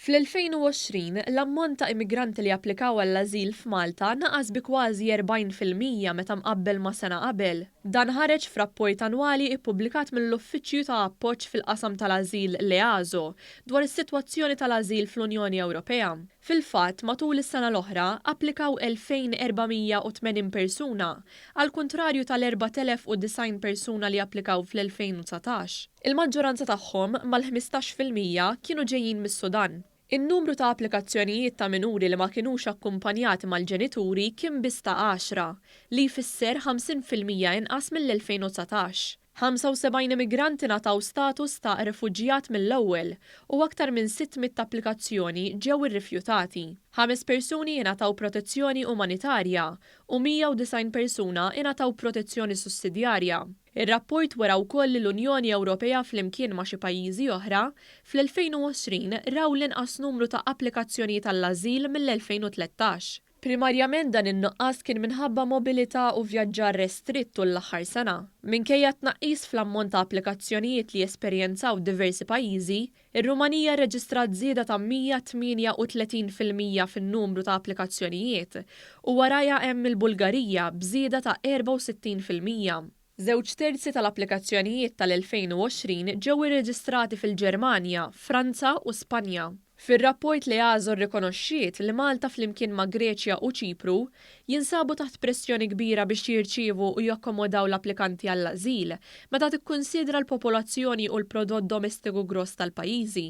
Fl-2020, l-ammont ta' immigranti li applikaw għall-ażil f'Malta naqas bi kważi 40% meta mqabbel ma' sena qabel. Dan ħareġ f'rapport annwali ppubblikat mill-Uffiċċju ta' Appoġġ fil-Qasam tal-Ażil l-EASO dwar is-sitwazzjoni tal-ażil fl-Unjoni Ewropea. Fil-fatt, matul is-sena l-oħra, applikaw 2,480 persuna, għall-kuntrarju tal-4,090 persuna li applikaw fl-2019. Il-maġġoranza tagħhom, mal-15%, kienu ġejjin mis-Sudan. In-numru ta' applikazzjonijiet ta' minuri li ma kinux akkumpanjati mal-ġenituri kien biss ta' għaxra, li jfisser 50% inqas mill-2019. 75 immigrant ingħataw status ta' refuġjat mill-ewwel u aktar minn 600 applikazzjoni ġew irrifjutati. Ħames persuni ingħataw protezzjoni umanitarja u 190 persuna ingħataw protezzjoni sussidjarja. Ir-rapport wera wkoll li l-Unjoni Ewropea flimkien ma' xi pajjiżi oħra fl-2020 raw l-inqas numru ta' applikazzjonijiet għall-ażil mill-2013. Primarjament dan in-nuqqas kien minħabba mobilità u vjaġġar restritt tul l-aħħar sena. Minkejja tnaqqis fl-ammont ta' applikazzjonijiet li esperjenzaw diversi pajjiżi, ir-Rumanija rreġistrat żieda ta' 138% fin-numru ta' applikazzjonijiet u warajha hemm il-Bulgarija b'żieda ta' 64%. Żewġ terzi tal-applikazzjonijiet tal-2020 ġew irreġistrati fil-Ġermanja, Franza u Spanja. Fir-rapport l-EASO rrikonoxxiet li Malta flimkien ma' Greċja u Ċipru jinsabu taħt pressjoni kbira biex jirċievu u jakkomodaw l-applikanti għall-ażil meta tikkunsidra l-popolazzjoni u l-prodott domestiku gross tal-pajjiżi.